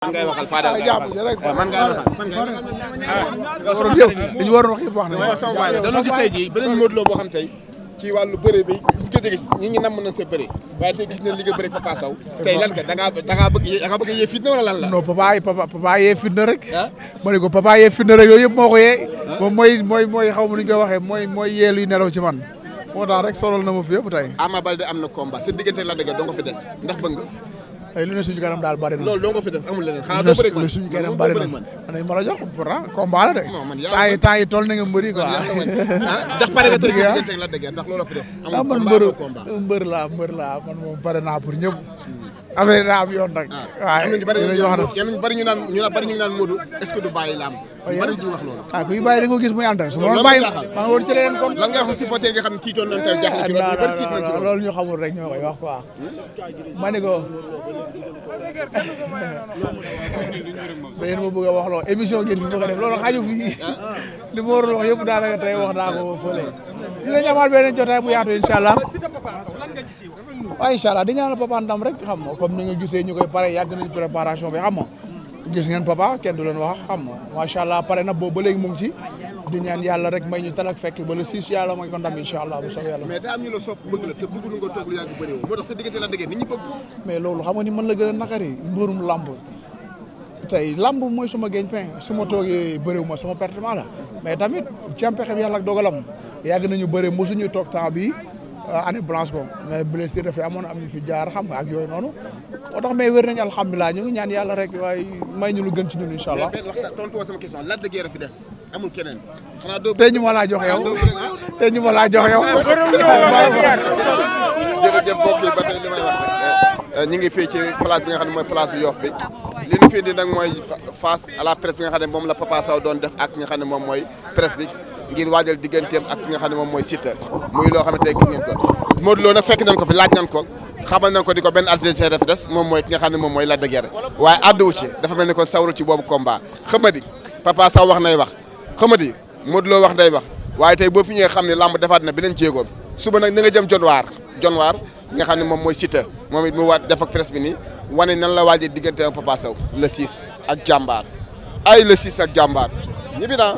man ngay waxal Fadel man ngay waxal li ñu waroon wax yëpp wax nañu ko sama baay dañoo gis tey jii beneen Modou Lo boo xam tey ci wàllu bëre bi ñu ko gis ñi ngi namm na sa bëre waaye tey gis nañ li nga bëre Papa Sow tey lan nga da ngaa bëgg yee fitna wala lan la non papa yee fitna rek ma ne ko papa yee fitna rek yooyu yëpp moo ko yee moom mooy xaw ma nu ñu koy waxee mooy yee luy nelaw ci man moo tax rek solal na ma fi yëpp tey Ama Baldé am na combat sa diggante la dëgg doo nga fi des ndax bëgg nga ay lu ne suñu kanam daal bari na loolu doo nga fi des amul leneen xanaa doo bëre man suñu kanam bari na nañ ma la jox pourtant combat la de temps yi toll na nga mbëri quoi ndax pare nga tey sa diggante la dëgg ndax loolu fi des amul man mbër laa man moom pare naa pour ñëpp affaire daa am yoon nag waaw ñu bari ñu naan Modou est-ce que du bàyyi lamb bari ñu wax loolu kuy bàyyi da nga gis muy ànd su ma doon bàyyi maa ngi woon ci leneen kon lan nga wax supporter nga xam ne tiitoon nañ tey jaaxle ci loolu bari tiit nañ ci loolu ñu xamul rek ñoo koy wax quoi ma ne ko da ngeen ma bëgg a wax loo émission ngeen bi bëgg a def loolu xaju fii li ma waroon wax yëpp daanaka tey wax naa ko fële dinañ amaat beneen jotaay bu yaatu incha allah waaw incha allah di ñaanal papa ndam rek xam nga comme ni nga gisee ñu koy pare yàgg nañu préparation bi xam nga gis ngeen papa kenn du leen wax xam nga macha allah pare na boobu ba léegi mu ngi ci di ñaan yàlla rek may ñu talak fekk ba le 6 yàlla mooy ko ndam incha allah bu soobee yàlla. mais daa am ñu la sopp bëgg la te bëgguñu nga toog lu yàgg bëri woo moo tax sa diggante la dëggee nit ñi bëgg mais loolu xam nga ni mën la gën a naqari mbërum lamb tey lamb mooy suma gagne-pain su ma toogee bëriwu ma sama pertement la mais tamit ci am pexe bi yàlla ak dogalam yàgg nañu bëri mosuñu toog temps bi année blanche ko mais blessure dafay amoon am ñu fi jaar xam nga ak yooyu noonu moo tax mais wér nañu alhamdulilah ñu ngi ñaan yàlla rek waaye may ñu lu gën ci ñun incha allah. mais waxtaan tontu woo sama question Lac de Guiers fi des amul keneen. xanaa doo tey ñu ma laa jox yow tey ñu ma laa jox yow. jërëjëf mbokk yi ba tey li may wax rek ñu ngi fii ci place bi nga xam ne mooy place Yoff bi li ñu fi indi nag mooy face à la presse bi nga xam ne moom la Papa Sow doon def ak nga xam ne moom mooy presse bi ngir waajal digganteem ak ki nga xam ne moom mooy Siteu muy loo xam ne tey gis ngeen ko Modou Lo nag fekk nañ ko fi laaj nañ ko xamal nañ ko di ko benn adversaire dafa des moom mooy ki nga xam ne moom mooy Lac de Guiers waaye àdduwu ci dafa mel ni kon sawru ci boobu combat xamadi Papa Sow wax nay wax xamadi Modou Lo wax day wax waaye tey boo fi ñëwee xam ne lamb defaat na beneen jéegoom suba nag ni nga jëm jonwaar nga xam ne moom mooy Siteu moom it mu waat def ak presse bi nii wane nan la waajee diggante Papa Sow le 6 ak jàmbaar ay le 6 ak jàmbaar ñibbi naa